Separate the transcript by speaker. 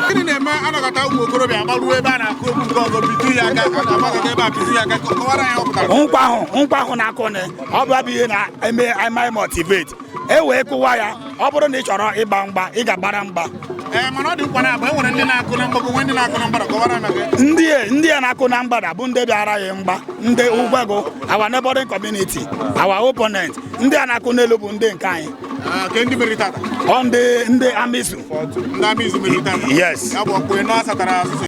Speaker 1: Gịnị na-eme anọkọta ụmụ okorobịa agbaruo ebe a na-akụ egwu nke ọzọ bitu ya aka agbakọta ebe a bitu ya aka? Kọwara ya ọ pụtara.
Speaker 2: Nkwa ahụ na-akụ na ọ bụ abụ ihe na-eme amaghị motivate e wee kụwa ya. Ọ bụrụ na ị chọrọ ịgba mgba, ị ga-agbara mgba.
Speaker 1: Ee, mana ọ dị mkpa na agba e nwere ndị na-akụ na mgbago, nwee ndị na-akụ na mgbada. Kọwara maka ya.
Speaker 2: Ndị a na-akụ na mgbada bụ ndị bịara ya mgba, ndị Ugwuegwu, our neighboring community, our opponent. Ndị a na-akụ n'elu bụ ndị nke anyị.
Speaker 1: Ah, ke ndị meriri tata?
Speaker 2: Ọ ndị Amizu.
Speaker 1: Ndị Amizu meriri tata?
Speaker 2: Yes.
Speaker 1: Ya bụ ọkpụ ịnọ asatara asụsụ.